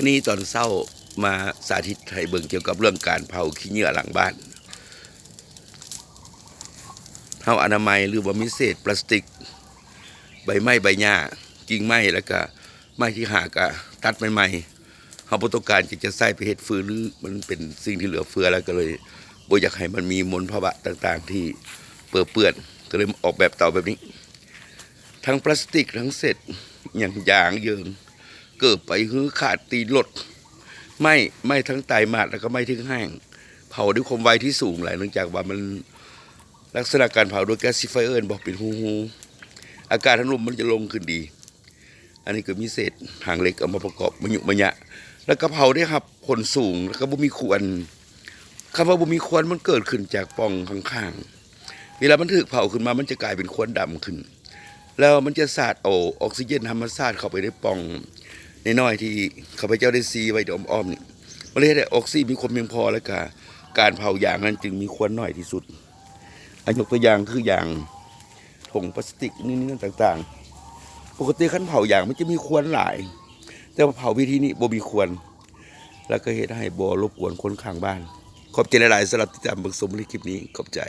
ນີ້ຕອນເຊົ້າມາສາທິດໃຫ້ເບິ່ງກ່ຽວກັບເລື່ອງການເຜົາຂີ້ເຫຍື້ອຫຼັງບ້ານ. ເຮົາອະນາໄມ ຫຼືວ່າມີເສດປລາສຕິກ ໃບໄມ້ໃບຫຍ້າ ກິ່ງໄມ້ ແລ້ວກະໄມ້ທີ່ຫາກະຕັດໃໝ່ໆ ເຮົາບໍ່ຕ້ອງການທີ່ຈະໃຊ້ໄປເຮັດຟືນ ຫຼືມັນເປັນສິ່ງທີ່ເຫຼືອເຟືອ ແລ້ວກໍເລີຍບໍ່ຢາກໃຫ້ມັນມີມົນພາວະຕ່າງໆທີ່ເປິເປື້ອນ ກໍເລີຍອອກແບບເຕົາແບບນີ້. ທັງປລາສຕິກ ທັງເສດຫຍັງ ຢາງເຢິງ ເກີບໄປ ຫື ຂາດ ຕີນລົດ ໄມ້ ໄມ້ທັງຕາຍໝາດ ແລ້ວກໍໄມ້ທີ່ແຫ້ງ ເຜົາດ້ວຍຄວາມໄວທີ່ສູງຫຼາຍ ເນື່ອງຈາກວ່າມັນ ລັກສະນະການເຜົາໂດຍແກັສຊີໄຟເອີ ບໍ່ເປັນຮູໆ ອາກາດທາງລຸ່ມມັນຈະລົງຂຶ້ນດີ. ອັນນີ້ກໍມີເສດຫາງເຫຼັກເອົາມາປະກອບມະຍຸມະຍະ ແລ້ວກໍເຜົາໄດ້ຮັບຜົນສູງ ແລ້ວກໍບໍ່ມີຄວັນ. ຄຳວ່າບໍ່ມີຄວັນມັນເກີດຂຶ້ນຈາກປ່ອງຂ້າງໆ ເວລາມັນຖືກເຜົາຂຶ້ນມາ ມັນຈະກາຍເປັນຄວັນດຳຂຶ້ນ ແລ້ວມັນຈະສາດເອົາອອກຊີເຈນທຳມະຊາດເຂົ້າໄປໃນປ່ອງນ້ອຍໆທີ່ຂ້າພະເຈົ້າໄດ້ຊີ້ໄວ້ອ້ອມໆນີ້ ມັນເລີຍເຮັດໃຫ້ອອກຊີມີຄວາມພຽງພໍ ແລ້ວກະການເຜົາຢາງນັ້ນຈຶ່ງມີຄວັນໜ້ອຍທີ່ສຸດ. ອາ ຍົກຕົວຢ່າງຄືຢາງ ຖົງປລາສຕິກນີ້ໆຕ່າງໆ ປົກກະຕິຄັນເຜົາຢາງມັນຈະມີຄວັນຫຼາຍ ແຕ່ວ່າເຜົາວິທີນີ້ບໍ່ມີຄວັນ ແລ້ວກໍເຮັດໃຫ້ບໍ່ລົບກວນຄົນຂ້າງບ້ານ. ຂອບໃຈຫຼາຍໆສຳລັບຕິດຕາມເບິ່ງຊົມໃນຄລິບນີ້. ຂອບໃຈ.